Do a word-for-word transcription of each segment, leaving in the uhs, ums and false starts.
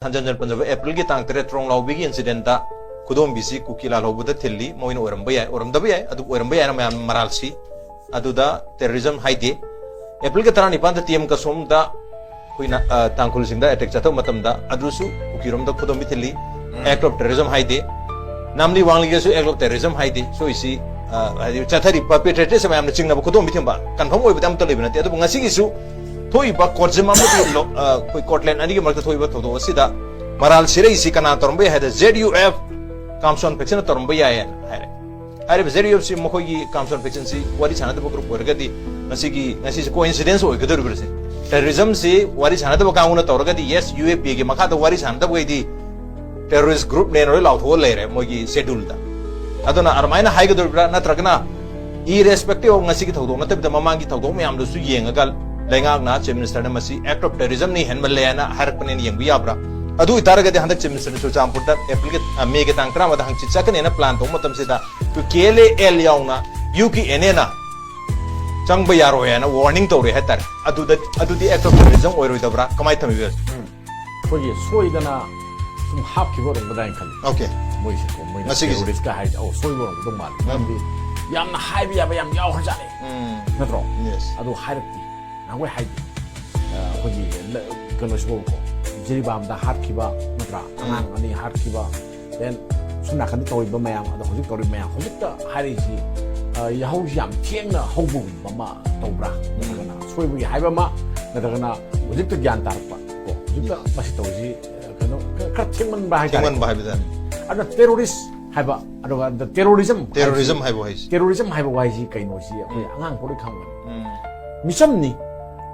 ꯍꯟꯖꯟ ꯍꯟꯖꯟ ꯄꯟꯖꯕ ꯑꯦꯄ꯭ꯔꯤꯜꯒꯤ ꯇꯥꯡ ꯇꯔꯦꯠ ꯇ꯭ꯔꯣꯡꯂꯥꯎꯕꯤꯒꯤ ꯏꯟꯁꯤꯗꯦꯟꯠꯇ ꯈꯨꯗꯣꯝꯕꯤꯁꯤ ꯀꯨꯀꯤ ꯂꯥꯜꯍꯧꯕꯗ ꯊꯤꯜꯂꯤ, ꯃꯣꯏꯅ ꯑꯣꯏꯔꯝꯕ ꯌꯥꯏ, ꯑꯣꯏꯔꯝꯗꯕ ꯌꯥꯏ, ꯑꯗꯨꯕꯨ ꯑꯣꯏꯔꯝꯕ ꯌꯥꯏꯅ ꯃꯌꯥꯝ ꯃꯔꯥꯜ ꯁꯤ꯫ ꯑꯗꯨꯗ ꯇꯦꯔꯣꯔꯤꯖꯝ ꯍꯥꯏꯗꯦ꯫ ꯑꯦꯄ꯭ꯔꯤꯜꯒꯤ ꯇꯔꯥꯅꯤꯄꯥꯟꯗ ꯇꯤ ꯑꯦꯝ ꯀꯁꯣꯝꯗ ꯑꯩꯈꯣꯏꯅ, ꯑ, ꯇꯥꯡꯈꯨꯜꯁꯤꯡꯗ ꯑꯦꯇꯦꯛ ꯆꯠꯊꯕ ꯃꯇꯝꯗ ꯑꯗꯨꯁꯨ ꯀꯨꯀꯤꯔꯣꯝꯗ ꯈꯨꯗꯣꯝꯕꯤ ꯊꯤꯜꯂꯤ꯫ ꯎꯝ꯫ ꯑꯦꯛ ꯑꯣꯐ ꯇꯦꯔꯣꯔꯤꯖꯝ ꯍꯥꯏꯗꯦ꯫ ꯅꯥꯝꯂꯤ ꯋꯥꯡꯂꯤꯒꯁꯨ ꯑꯦꯛ ꯑꯣꯐ ꯇꯦꯔꯣꯔꯤꯖꯝ ꯍꯥꯏꯗꯦ꯫ ꯁꯣꯏꯁꯤ, ꯑ, ꯍꯥꯏꯗꯤ ꯆꯠꯊꯔꯤꯕ ꯄꯔꯄꯦꯇ꯭ꯔꯦꯇꯔꯁ ꯃꯌꯥꯝꯅ ꯆꯤꯡꯅꯕ ꯈꯨꯗꯣꯝꯕꯤ ꯊꯤꯟꯕ ꯀꯟꯐꯥꯔꯝ ꯑꯣꯏꯕꯗꯤ ꯑꯃꯠꯇ ꯂꯩꯕ ꯅꯠꯇꯦ꯫ ꯑꯗꯨꯕꯨ ꯉꯁꯤꯒꯤꯁꯨ ꯊꯣꯛꯏꯕ ꯀꯣꯔꯖꯝ ꯑꯃꯗꯤ ꯂꯣ-, ꯑ, ꯑꯩꯈꯣꯏ ꯀꯣꯔꯠꯂꯦꯟ ꯑꯅꯤꯒꯤ ꯃꯔꯛꯇ ꯊꯣꯛꯏꯕ ꯊꯧꯗꯣꯛ ꯑꯁꯤꯗ ꯃꯔꯥꯜ ꯁꯤꯔꯛꯏꯁꯤ ꯀꯅꯥ ꯇꯧꯔꯝꯕ ꯌꯥꯏ ꯍꯥꯏꯗ ꯖꯦꯠ ꯌꯨ ꯑꯦꯐ ꯀꯥꯝꯁꯣꯟ ꯐꯦꯛꯁꯟꯅ ꯇꯧꯔꯝꯕ ꯌꯥꯏ ꯍꯥꯏꯅ ꯍꯥꯏꯔꯦ꯫ ꯍꯥꯏꯔꯤꯕ ꯖꯦꯠ ꯌꯨ ꯑꯦꯐ ꯁꯤ ꯃꯈꯣꯏꯒꯤ ꯀꯥꯝꯁꯣꯟ ꯐꯦꯛꯁꯟꯁꯤ ꯋꯥꯔꯤ ꯁꯥꯟꯅꯗꯕ ꯒ꯭ꯔꯨꯞ ꯑꯣꯏꯔꯒꯗꯤ ꯉꯁꯤꯒꯤ, ꯉꯁꯤꯁꯦ ꯀꯣꯏꯟꯁꯤꯗꯦꯟꯁ ꯑꯣꯏꯒꯗꯧꯔꯤꯕ꯭ꯔꯥ ꯁꯤ? ꯇꯦꯔꯣꯔꯤꯖꯝꯁꯤ ꯋꯥꯔꯤ ꯁꯥꯟꯅꯗꯕ ꯀꯥꯡꯕꯨꯅ ꯇꯧꯔꯒꯗꯤ, ꯌꯦꯁ, ꯌꯨ ꯑꯦ ꯄꯤꯒꯤ ꯃꯈꯥꯗ ꯋꯥꯔꯤ ꯁꯥꯟꯅꯗꯕꯈꯩꯗꯤ ꯇꯦꯔꯣꯔꯤꯁ ꯒ꯭ꯔꯨꯞꯅꯦꯅ ꯂꯣꯏ ꯂꯥꯎꯊꯣꯛꯑ ꯂꯩꯔꯦ ꯃꯣꯏꯒꯤ ꯁꯦꯗ꯭ꯌꯨꯜꯗ꯫ ꯑꯗꯨꯅ ꯑꯗꯨꯃꯥꯏꯅ ꯍꯥꯏꯒꯗꯧꯔꯤꯕ꯭ꯔꯥ, ꯅꯠꯇ꯭ꯔꯒꯅ irrespective of ꯉꯁꯤꯒꯤ ꯊꯧꯗꯣꯛ ꯅꯠꯇꯕꯤꯗ ꯃꯃꯥꯡꯒꯤ ꯊꯧꯗꯣꯛ ꯃꯌꯥꯝꯗꯨꯁꯨ ꯌꯦꯡꯉꯒ ꯂꯩꯉꯥꯛꯅ, ꯆꯤꯐ ꯃꯤꯅꯤꯁꯇꯔꯅ ꯃꯁꯤ act of terrorismꯅꯤ, ꯍꯦꯟꯃꯜꯂꯦ ꯍꯥꯏꯅ ꯍꯥꯏꯔꯛꯄꯅꯦꯅ ꯌꯦꯡꯕ ꯌꯥꯕ꯭ꯔꯥ? ꯑꯗꯨ ꯑꯣꯏꯇꯥꯔꯒꯗꯤ ꯍꯟꯗꯛ ꯆꯤꯐ ꯃꯤꯅꯤꯁꯇꯔꯅ ꯆꯨꯔꯆꯥꯟꯄꯨꯔꯗ ꯑꯦꯄ꯭ꯔꯤꯜꯒꯤ, ꯑ, ꯃꯦꯒꯤ ꯇꯥꯡ ꯇꯔꯥꯃꯉꯥꯗ ꯍꯪꯆꯤꯠ ꯆꯠꯀꯅꯦꯅ ꯄ꯭ꯂꯥꯟ ꯇꯧꯕ ꯃꯇꯝꯁꯤꯗ ꯑꯩꯈꯣꯏ ꯀꯦ ꯑꯦꯜ ꯑꯦ ꯑꯦꯜ ꯌꯥꯎꯅ ꯌꯨ ꯀꯦ ꯑꯦꯟ ꯑꯦꯅ ꯆꯪꯕ ꯌꯥꯔꯣꯏ ꯍꯥꯏꯅ ꯋꯥꯔꯅꯤꯡ ꯇꯧꯔꯦ ꯍꯥꯏꯇꯥꯔꯦ꯫ ꯑꯗꯨꯗ, ꯑꯗꯨꯗꯤ act of terrorism ꯑꯣꯏꯔꯣꯏꯗꯕ꯭ꯔꯥ? ꯀꯃꯥꯏꯅ ꯊꯝꯕꯤꯕ? ꯎꯝ꯫ ꯑꯩꯈꯣꯏꯒꯤ ꯁꯣꯏꯗꯅ ꯁꯨꯝ ꯍꯥꯞꯈꯤꯕ ꯑꯣꯏꯔꯝꯒꯗ꯭ꯔꯥ ꯍꯥꯏꯅ ꯈꯜꯂꯤ꯫ ꯑꯣꯀꯦ꯫ ꯃꯣꯏꯁꯦꯀꯣ, ꯃꯣꯏꯅ ꯉꯁꯤꯒꯤꯁꯦ꯫ ꯇꯦꯔꯣꯔꯤꯁꯀ ꯍꯥꯏꯁꯦ, ꯑꯧ, ꯁꯣꯏꯕ ꯑꯣꯏꯔꯝꯒꯗꯧ ꯃꯥꯜꯂꯤ꯫ ꯎꯝ꯫ ꯃꯔꯝꯗꯤ ꯌꯥꯝꯅ ꯍꯥꯏꯕ ꯌꯥꯕ ꯌꯥꯝ ꯌꯥꯎꯈ꯭ꯔꯖꯥꯠꯅꯤ꯫ ꯎꯝ꯫ ꯅꯠꯇ꯭ꯔꯣ? ꯌꯦꯁ꯫ ꯑꯗꯨ ꯍꯥꯏꯔꯛꯇꯦ꯫ ꯅꯍꯥꯟꯋꯥꯏ ꯍꯥꯏꯗꯦ꯫ ꯑ, ꯑꯩꯈꯣꯏꯒꯤ ꯂ-, ꯀꯩꯅꯣꯁꯤꯐꯥꯎꯀꯣ, ꯖꯤꯔꯤꯕꯥꯝꯗ ꯍꯥꯠꯈꯤꯕ, ꯅꯠꯇ꯭ꯔꯥ? ꯎꯝ꯫ ꯑꯉꯥꯡ ꯑꯅꯤ ꯍꯥꯠꯈꯤꯕ, then ꯁꯣꯝ ꯅꯥꯀꯟꯗ ꯇꯧꯔꯤꯕ ꯃꯌꯥꯝ, ꯑꯗꯣ ꯍꯧꯖꯤꯛ ꯇꯧꯔꯤꯕ ꯃꯌꯥꯝ, ꯍꯧꯖꯤꯛꯇ ꯍꯥꯏꯔꯤꯁꯤ, ꯑ, ꯌꯥꯍꯧꯁꯤ ꯌꯥꯝ ꯊꯦꯡꯅ ꯍꯧꯕꯒꯨꯝꯕ ꯑꯃ ꯇꯧꯕ꯭ꯔꯥ? ꯎꯝ꯫ ꯅꯠꯇ꯭ꯔꯒꯅ ꯁꯣꯏꯕꯒꯤ ꯍꯥꯏꯕ ꯑꯃ, ꯅꯠꯇ꯭ꯔꯒꯅ ꯍꯧꯖꯤꯛꯇ ꯒ꯭ꯌꯥꯟ ꯇꯥꯔꯛꯄ ꯀꯣ, ꯍꯧꯖꯤꯛꯇ ꯌꯦꯁ꯫ ꯃꯁꯤ ꯇꯧꯔꯤꯁꯤ, ꯑ, ꯀꯩꯅꯣ, ꯈꯔ, ꯈꯔ ꯊꯦꯡꯃꯟꯕ ꯍꯥꯏꯇꯥꯔꯦ꯫ ꯊꯦꯡꯃꯟꯕ ꯍꯥꯏꯕ ꯇꯥꯔꯦ꯫ ꯑꯗꯨꯅ ꯇꯦꯔꯣꯔꯤꯁ ꯍꯥꯏꯕ, ꯑꯗꯨꯒ the terrorism ꯇꯦꯔꯣꯔꯤꯖꯝ ꯍꯥꯏꯕꯁꯤ, ꯍꯥꯏꯕ ꯋꯥꯍꯩꯁꯤ꯫ ꯇꯦꯔꯣꯔꯤꯖꯝ ꯍꯥꯏꯕ ꯋꯥꯍꯩꯁꯤ ꯀꯩꯅꯣꯁꯤ ꯑꯩꯈꯣꯏ ꯎꯝ꯫ ꯑꯉꯥꯡ ꯄꯣꯛꯂꯤ ꯈꯪꯕꯅꯤ꯫ ꯎꯝ꯫ ꯃꯤꯆꯝꯅꯤ,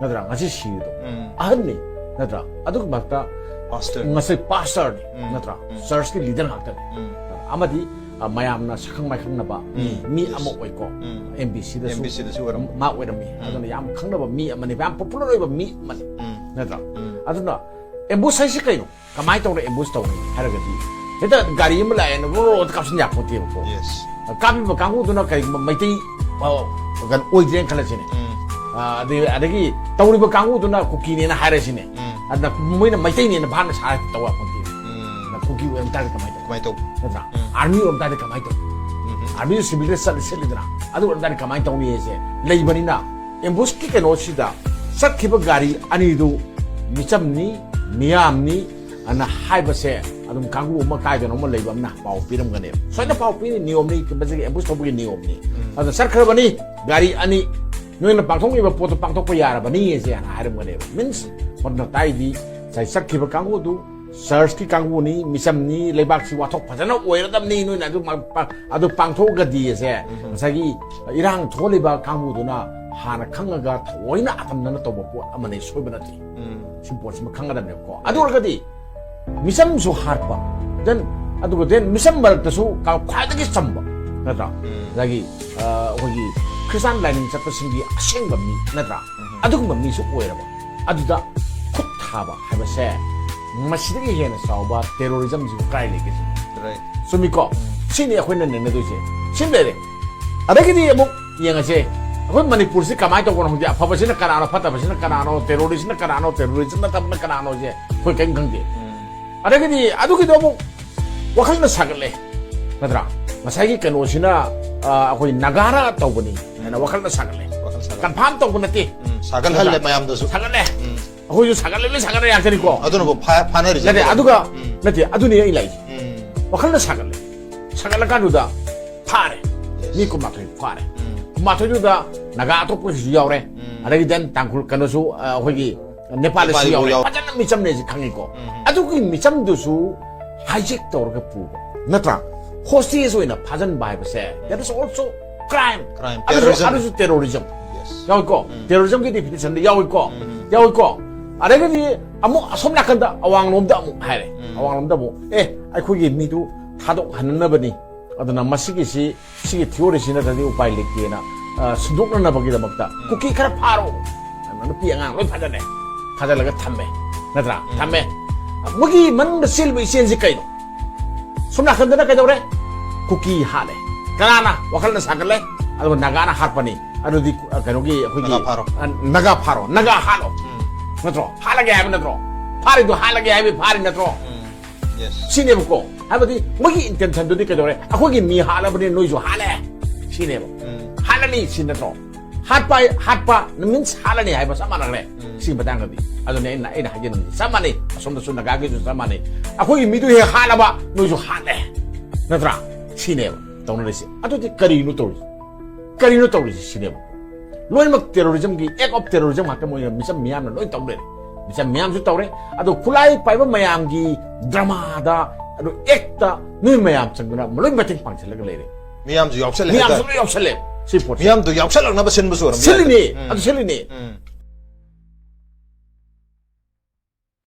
ꯅꯠꯇ꯭ꯔꯥ? ꯉꯁꯤ ꯁꯤꯔꯤꯗꯣ꯫ ꯎꯝ꯫ ꯑꯍꯟꯅꯤ, ꯅꯠꯇ꯭ꯔꯥ? ꯑꯗꯨꯒꯤ ꯃꯔꯛꯇ ꯄꯥꯁꯇꯔ꯫ ꯉꯁꯤ ꯄꯥꯁꯇꯔꯅꯤ, ꯎꯝ꯫ ꯅꯠꯇ꯭ꯔꯥ? ꯎꯝ꯫ ꯆꯔꯆꯀꯤ ꯂꯤꯗꯔ ꯉꯥꯛꯇꯅꯤ꯫ ꯎꯝ꯫ ꯑꯃꯗꯤ, ꯑ, ꯃꯌꯥꯝꯅ ꯁꯛꯈꯪ ꯃꯥꯏꯈꯪꯅꯕ ꯃꯤ, ꯎꯝ꯫ ꯃꯤ ꯌꯦꯁ꯫ ꯑꯃ ꯑꯣꯏꯀꯣ꯫ ꯎꯝ꯫ ꯑꯦꯝ ꯕꯤ ꯁꯤꯗꯁꯨ ꯑꯦꯝ ꯕꯤ ꯁꯤꯗꯁꯨ ꯑꯣꯏꯔꯝꯃꯤ꯫ ꯃꯥ ꯑꯣꯏꯔꯝꯃꯤ꯫ ꯎꯝ꯫ ꯑꯗꯨꯅ ꯌꯥꯝ ꯈꯪꯅꯕ ꯃꯤ ꯑꯃꯅꯤ, ꯌꯥꯝ ꯄꯣꯄꯨꯂꯔ ꯑꯣꯏꯕ ꯃꯤ ꯑꯃꯅꯤ꯫ ꯎꯝ꯫ ꯅꯠꯇ꯭ꯔꯥ? ꯎꯝ꯫ ꯑꯗꯨꯅ ꯑꯦꯝꯕꯨꯁ ꯍꯥꯏꯁꯤ ꯀꯩꯅꯣ? ꯀꯃꯥꯏꯅ ꯇꯧꯔ ꯑꯦꯝꯕꯨꯁ ꯇꯧꯅꯤ ꯍꯥꯏꯔꯒꯗꯤ, ꯍꯦꯛꯇ ꯒꯥꯔꯤ ꯑꯃ ꯂꯥꯛꯑꯦꯅ ꯔꯣ ꯔꯣꯗ ꯀꯥꯞꯁꯤꯟ ꯌꯥꯄꯣꯠꯇꯦꯕꯀꯣ꯫ ꯌꯦꯁ꯫ ꯀꯥꯞꯄꯤꯕ ꯀꯥꯡꯕꯨꯗꯨꯅ ꯀꯔꯤꯒꯨꯝꯕ ꯃꯩꯇꯩ, ꯑ, ꯀꯩꯅꯣ ꯑꯣꯏꯗ꯭ꯔꯦꯅ ꯈꯜꯂꯁꯤꯅꯦ꯫ ꯎꯝ꯫ ꯑ, ꯑꯗꯩ, ꯑꯗꯒꯤ ꯇꯧꯔꯤꯕ ꯀꯥꯡꯕꯨꯗꯨꯅ ꯀꯨꯀꯤꯅꯦꯅ ꯍꯥꯏꯔꯁꯤꯅꯦ꯫ ꯎꯝ꯫ ꯑꯗꯨꯅ ꯃꯣꯏꯅ ꯃꯩꯇꯩꯅꯦꯅ ꯚꯥꯞꯅ ꯁꯥꯔ ꯇꯧ ꯌꯥꯄꯣꯟꯇꯦ꯫ ꯎꯝ꯫ ꯀꯨꯀꯤ ꯑꯣꯏꯔꯝ ꯇꯥꯔꯗꯤ ꯀꯃꯥꯏꯅ ꯇꯧ? ꯀꯃꯥꯏꯅ ꯇꯧ? ꯅꯠꯇ꯭ꯔꯥ? ꯎꯝ꯫ ꯑꯥꯔꯃꯤ ꯑꯣꯏꯔꯝ ꯇꯥꯔꯗꯤ ꯀꯃꯥꯏꯅ ꯇꯧ? ꯎꯝ꯫ ꯑꯥꯔꯃꯤꯗꯨ ꯁꯤꯚꯤꯜꯗ ꯆꯠꯂ ꯁꯦꯠꯂꯤꯗꯅ, ꯑꯗꯨ ꯑꯣꯏꯔꯝ ꯇꯥꯔꯗꯤ ꯀꯃꯥꯏꯅ ꯇꯧꯅꯤ ꯍꯥꯏꯁꯦ ꯂꯩꯕꯅꯤꯅ, ꯑꯦꯝꯕꯨꯁꯀꯤ ꯀꯩꯅꯣꯁꯤꯗ ꯆꯠꯈꯤꯕ ꯒꯥꯔꯤ ꯑꯅꯤꯗꯨ ꯃꯤꯆꯝꯅꯤ, ꯃꯤꯌꯥꯝꯅꯤ ꯑꯅ ꯍꯥꯏꯕꯁꯦ ꯑꯗꯨꯝ ꯀꯥꯡꯕꯨ ꯑꯃ ꯀꯥꯏꯗꯅꯣ ꯑꯃ ꯂꯩꯕ ꯑꯃꯅ ꯄꯥꯎ ꯄꯤꯔꯝꯒꯅꯦꯕ꯫ ꯁꯣꯏꯗꯅ ꯄꯥꯎ ꯄꯤꯅꯤ, ꯅꯤꯌꯣꯝꯅꯤ, ꯃꯁꯤꯒꯤ ꯑꯦꯝꯕꯨꯁ ꯇꯧꯕꯒꯤ ꯅꯤꯌꯣꯝꯅꯤ꯫ ꯑꯗꯨꯅ ꯆꯠꯈ꯭ꯔꯕꯅꯤ, ꯒꯥꯔꯤ ꯑꯅꯤ, ꯅꯣꯏꯅ ꯄꯥꯡꯊꯣꯛꯂꯤꯕ ꯄꯣꯠꯇꯣ ꯄꯥꯡꯊꯣꯛꯄ ꯌꯥꯔꯕꯅꯤ ꯍꯥꯏꯅ ꯍꯥꯏꯔꯝꯒꯅꯦꯕ꯫ ꯃꯤꯟꯁ, ꯃꯗꯨꯅ ꯇꯥꯏꯗꯤ ꯉꯁꯥꯏ ꯆꯠꯈꯤꯕ ꯀꯥꯡꯕꯨꯗꯨ ꯆꯔꯆꯀꯤ ꯀꯥꯡꯕꯨꯅꯤ, ꯃꯤꯆꯝꯅꯤ, ꯂꯩꯕꯥꯛꯁꯤ ꯋꯥꯊꯣꯛ ꯐꯖꯅ ꯑꯣꯏꯔꯗꯕꯅꯤ, ꯅꯣꯏꯅ ꯑꯗꯨ ꯃ-, ꯄ-, ꯑꯗꯨ ꯄꯥꯡꯊꯣꯛꯑꯒꯗꯤ ꯑꯁꯦ ꯉꯁꯥꯏꯒꯤ ꯏꯔꯥꯡ ꯊꯣꯛꯍꯜꯂꯤꯕ ꯀꯥꯡꯕꯨꯗꯨꯅ ꯍꯥꯟꯅ ꯈꯪꯉꯒ ꯊꯑꯣꯏꯅ ꯑꯇꯝꯅꯅ ꯇꯧꯕ ꯄꯣꯠ ꯑꯃꯅꯤ, ꯁꯣꯏꯕ ꯅꯠꯇꯦ꯫ ꯎꯝ꯫ ꯁꯤ ꯄꯣꯠꯁꯤꯃ ꯈꯪꯒꯗꯕꯅꯦꯕꯀꯣ꯫ ꯑꯗꯨ ꯑꯣꯏꯔꯒꯗꯤ ꯃꯤꯆꯝꯁꯨ ꯍꯥꯠꯄ, then ꯑꯗꯨꯒ then ꯃꯤꯆꯝ ꯃꯔꯛꯇꯁꯨ ꯀ-, ꯈ꯭ꯋꯥꯏꯗꯒꯤ ꯆꯝꯕ, ꯅꯠꯇ꯭ꯔꯥ? ꯎꯝ꯫ ꯉꯁꯥꯏꯒꯤ, ꯑ, ꯑꯩꯈꯣꯏꯒꯤ ꯈ꯭ꯔꯤꯁꯇꯥꯟ ꯂꯥꯏꯅꯤꯡ ꯆꯠꯄꯁꯤꯡꯒꯤ ꯑꯁꯦꯡꯕ ꯃꯤ, ꯅꯠꯇ꯭ꯔꯥ? ꯎꯝ꯫ ꯑꯗꯨꯒꯨꯝꯕ ꯃꯤꯁꯨ ꯑꯣꯏꯔꯕ꯫ ꯑꯗꯨꯗ ꯈꯨꯠ ꯊꯥꯕ ꯍꯥꯏꯕꯁꯦ ꯃꯁꯤꯗꯒꯤ ꯍꯦꯟꯅ ꯆꯥꯎꯕ ꯇꯦꯔꯣꯔꯤꯖꯝꯁꯤꯕꯨ ꯀꯥꯏ ꯂꯩꯒꯦ ꯁꯤꯅꯤ꯫ Right. ꯆꯨꯝꯃꯤꯀꯣ? ꯁꯤꯅꯤ ꯑꯩꯈꯣꯏꯅ ꯅꯩꯅꯗꯣꯏꯁꯦ꯫ ꯁꯤ ꯂꯩꯔꯦ꯫ ꯑꯗꯒꯤꯗꯤ ꯑꯃꯨꯛ ꯌꯦꯡꯉꯁꯦ, ꯑꯩꯈꯣꯏ ꯃꯅꯤꯄꯨꯔꯁꯤ ꯀꯃꯥꯏꯅ ꯇꯧꯕꯅꯣ ꯈꯪꯗꯦ, ꯑꯐꯕꯁꯤꯅ ꯀꯅꯥꯅꯣ, ꯐꯠꯇꯕꯁꯤꯅ ꯀꯅꯥꯅꯣ, ꯇꯦꯔꯣꯔꯤꯁꯅ ꯀꯅꯥꯅꯣ, ꯇꯦꯔꯣꯔꯤꯁ ꯅꯠꯇꯕꯅ ꯀꯅꯥꯅꯣꯁꯦ ꯑꯩꯈꯣꯏ ꯀꯔꯤꯝ ꯈꯪꯗꯦ꯫ ꯎꯝ꯫ ꯑꯗꯒꯤꯗꯤ ꯑꯗꯨꯒꯤꯗꯣ ꯑꯃꯨꯛ ꯋꯥꯈꯜꯅ ꯁꯥꯒꯠꯂꯦ, ꯅꯠꯇ꯭ꯔꯥ? ꯉꯁꯥꯏꯒꯤ ꯀꯩꯅꯣꯁꯤꯅ, ꯑ, ꯑꯩꯈꯣꯏ ꯅꯥꯒꯥꯅ ꯇꯧꯕꯅꯤ ꯍꯥꯏꯅ ꯋꯥꯈꯜꯅ ꯁꯥꯒꯠꯂꯦ꯫ ꯋꯥꯈꯜ ꯁꯥꯒꯠꯂꯦ꯫ ꯀꯟꯐꯥꯝ ꯇꯧꯕ ꯅꯠꯇꯦ꯫ ꯎꯝ, ꯁꯥꯒꯠꯍꯜꯂꯦ ꯅꯠꯇ꯭ꯔꯥ? ꯃꯌꯥꯝꯗꯁꯨ꯫ ꯁꯥꯒꯠꯂꯦ꯫ ꯎꯝ꯫ ꯑꯩꯈꯣꯏꯁꯨ ꯁꯥꯒꯠꯂꯦ, ꯂꯣꯏ ꯁꯥꯒꯠꯂꯦ ꯉꯥꯛꯇꯅꯤꯀꯣ꯫ ꯑꯗꯨꯅꯕꯨ ꯐꯥ-, ꯐꯥꯅꯔꯤꯁꯦ꯫ ꯅꯠꯇꯦ, ꯑꯗꯨꯒ, ꯎꯝ꯫ ꯅꯠꯇꯦ, ꯑꯗꯨꯅꯤ ꯑꯩ ꯂꯥꯛꯏꯁꯦ꯫ ꯎꯝ꯫ ꯋꯥꯈꯜꯅ ꯁꯥꯒꯠꯂꯦ꯫ ꯁꯥꯒꯠꯂꯀꯥꯟꯗꯨꯗ ꯐꯥꯔꯦ꯫ Yes. ꯃꯤ ꯀꯨꯟꯃꯥꯊꯣꯏ ꯐꯥꯔꯦ꯫ ꯎꯝ꯫ ꯀꯨꯟꯃꯥꯊꯣꯏꯗꯨꯗ ꯅꯥꯒꯥ ꯑꯇꯣꯞꯄꯁꯨ ꯌꯥꯎꯔꯦ꯫ ꯎꯝ꯫ ꯑꯗꯒꯤ then ꯇꯥꯡꯈꯨꯜ ꯀꯩꯅꯣꯁꯨ, ꯑ, ꯑꯩꯈꯣꯏꯒꯤ ꯅꯦꯄꯥꯂꯤꯁꯨ ꯅꯦꯄꯥꯂꯤꯕꯨ ꯌꯥꯎꯔꯦ꯫ ꯌꯥꯎꯔꯦ꯫ ꯐꯖꯅ ꯃꯤꯆꯝꯅꯦꯁꯦ ꯈꯪꯉꯤꯀꯣ꯫ ꯎꯝ꯫ ꯑꯗꯨꯒꯤ ꯃꯤꯆꯝꯗꯨꯁꯨ hijack ꯇꯧꯔꯒ ꯄꯨꯕ, ꯅꯠꯇ꯭ꯔꯥ? Hostage ꯑꯣꯏꯅ ꯐꯥꯖꯤꯟꯕ ꯍꯥꯏꯕꯁꯦ, that is also crime. Crime. ꯑꯗꯨꯁꯨ, Terrorism. ꯑꯗꯨꯁꯨ terrorism. Yes. ꯌꯥꯎꯏꯀꯣ? ꯎꯝ꯫ Terrorismꯒꯤ definitionꯗ ꯌꯥꯎꯏꯀꯣ? ꯎꯝ꯫ ꯌꯥꯎꯏꯀꯣ? ꯑꯗꯒꯤꯗꯤ ꯑꯃꯨꯛ ꯑꯁꯣꯝ ꯅꯥꯀꯟꯗ ꯑꯋꯥꯡꯂꯣꯝꯗ ꯑꯃꯨꯛ ꯍꯥꯏꯔꯦ꯫ ꯎꯝ꯫ ꯑꯋꯥꯡꯂꯣꯝꯗ ꯑꯃꯨꯛ, "ꯑꯦ, ꯑꯩꯈꯣꯏꯒꯤ ꯃꯤꯗꯨ ꯊꯥꯗꯣꯛꯍꯟꯅꯅꯕꯅꯤ꯫ ꯑꯗꯨꯅ ꯃꯁꯤꯒꯤꯁꯤ, ꯁꯤꯒꯤ theoryꯁꯤ ꯅꯠꯇ꯭ꯔꯗꯤ ꯎꯄꯥꯏ ꯂꯩꯇꯦꯅ, ꯑ, ꯁꯤꯟꯗꯣꯛꯅꯅꯕꯒꯤꯗꯃꯛꯇ ꯀꯨꯀꯤ ꯈꯔ ꯐꯥꯔꯣ"꯫ ꯑꯗꯨꯅ ꯅꯨꯄꯤ ꯑꯉꯥꯡ ꯂꯣꯏ ꯐꯥꯖꯜꯂꯦ꯫ ꯐꯥꯖꯜꯂꯒ ꯊꯝꯃꯦ꯫ ꯅꯠꯇ꯭ꯔꯥ? ꯊꯝꯃꯦ꯫ ꯃꯣꯏꯒꯤ ꯃꯅꯨꯡꯗ ꯆꯦꯜꯂꯤꯕ ꯏꯆꯦꯜꯁꯤ ꯀꯩꯅꯣ? ꯁꯣꯝ ꯅꯥꯀꯟꯗꯅ ꯀꯩꯗꯧꯔꯦ? ꯀꯨꯀꯤ ꯍꯥꯠꯂꯦ꯫ ꯀꯅꯥꯅ? ꯋꯥꯈꯜꯅ ꯁꯥꯒꯠꯂꯦ꯫ ꯑꯗꯨꯒ ꯅꯥꯒꯥꯅ ꯍꯥꯠꯄꯅꯤ꯫ ꯑꯗꯨꯗꯤ, ꯑ, ꯀꯩꯅꯣꯒꯤ ꯑꯩꯈꯣꯏꯒꯤ, ꯅꯥꯒꯥ ꯐꯥꯔꯣ꯫ ꯑ, ꯅꯥꯒꯥ ꯐꯥꯔꯣ꯫ ꯅꯥꯒꯥ ꯍꯥꯠꯂꯣ꯫ ꯎꯝ꯫ ꯅꯠꯇ꯭ꯔꯣ? ꯍꯥꯠꯂꯒꯦ ꯍꯥꯏꯕ ꯅꯠꯇ꯭ꯔꯣ? ꯐꯥꯔꯤꯗꯣ ꯍꯥꯠꯂꯒꯦ ꯍꯥꯏꯕ ꯐꯥꯔꯤ ꯅꯠꯇ꯭ꯔꯣ? Yes. ꯁꯤꯅꯦꯕꯀꯣ꯫ ꯍꯥꯏꯕꯗꯤ ꯃꯣꯏꯒꯤ intentionꯗꯨꯗꯤ ꯀꯩꯗꯧꯔꯦ? ꯑꯩꯈꯣꯏꯒꯤ ꯃꯤ ꯍꯥꯠꯂꯕꯅꯤꯅ ꯅꯣꯏꯁꯨ ꯍꯥꯠꯂꯦ ꯁꯤꯅꯦꯕ꯫ ꯎꯝ. ꯍꯥꯠꯂꯅꯤ ꯁꯤ ꯅꯠꯇ꯭ꯔꯣ? ꯍꯥꯠꯄ ꯍꯥꯏ- ꯍꯥꯠꯄ means ꯍꯥꯠꯂꯅꯤ ꯍꯥꯏꯕ ꯆꯞ ꯃꯥꯟꯅꯈ꯭ꯔꯦ꯫ ꯁꯤꯒꯤ ꯃꯇꯥꯡꯗꯗꯤ ꯑꯗꯨꯅꯦ ꯑꯩꯅ ꯑꯩꯅ ꯍꯥꯏꯖꯅꯤꯡꯉꯤꯁꯦ ꯆꯞ ꯃꯥꯟꯅꯩ꯫ ꯑꯁꯣꯝꯗꯁꯨ ꯅꯥꯒꯥꯒꯤꯁꯨ ꯆꯞ ꯃꯥꯟꯅꯩ꯫ ꯑꯩꯈꯣꯏꯒꯤ ꯃꯤꯗꯨ ꯍꯦꯛ ꯍꯥꯠꯂꯕ ꯅꯣꯏꯁꯨ ꯍꯥꯠꯂꯦ, ꯅꯠꯇ꯭ꯔꯥ? ꯁꯤꯅꯦꯕ ꯇꯧꯅꯔꯤꯁꯦ꯫ ꯑꯗꯨꯗꯤ ꯀꯔꯤꯅꯣ ꯇꯧꯔꯤꯁꯦ? ꯀꯔꯤꯅꯣ ꯇꯧꯔꯤꯁꯦ ꯁꯤꯅꯦꯕ꯫ ꯂꯣꯏꯅꯃꯛ terrorismꯒꯤ act of terrorism ꯉꯥꯛꯇ ꯃꯣꯏꯅ ꯃꯤꯆꯝ ꯃꯤꯌꯥꯝꯅ ꯂꯣꯏ ꯇꯧ ꯂꯩꯔꯦ꯫ ꯃꯤꯆꯝ ꯃꯤꯌꯥꯝꯁꯨ ꯇꯧꯔꯦ꯫ ꯑꯗꯣ ꯈꯨꯠꯂꯥꯏ ꯄꯥꯏꯕ ꯃꯌꯥꯝꯒꯤ dramaꯗ, ꯑꯗꯣ actꯇ ꯅꯣꯏ ꯃꯌꯥꯝ ꯆꯪꯗꯅ ꯂꯣꯏ ꯃꯇꯦꯡ ꯄꯥꯡꯁꯤꯜꯂꯒ ꯂꯩꯔꯦ꯫ ꯃꯤꯌꯥꯝꯁꯨ ꯌꯥꯎꯁꯜꯂꯦ ꯃꯤꯌꯥꯝꯁꯨ ꯍꯥꯏꯇꯥꯔꯦ. ꯂꯣꯏ ꯌꯥꯎꯁꯜꯂꯦ ꯁꯤ ꯄꯣꯠꯁꯦ꯫ ꯃꯤꯌꯥꯝꯗꯨ ꯌꯥꯎꯁꯜꯂꯛꯅꯕ ꯁꯤꯟꯕꯁꯨ ꯑꯣꯏꯔꯝꯕ ꯁꯤꯜꯂꯤꯅꯦ꯫ ꯌꯥꯏ. ꯎꯝ. ꯑꯗꯨ ꯁꯤꯜꯂꯤꯅꯦ꯫ ꯎꯝ.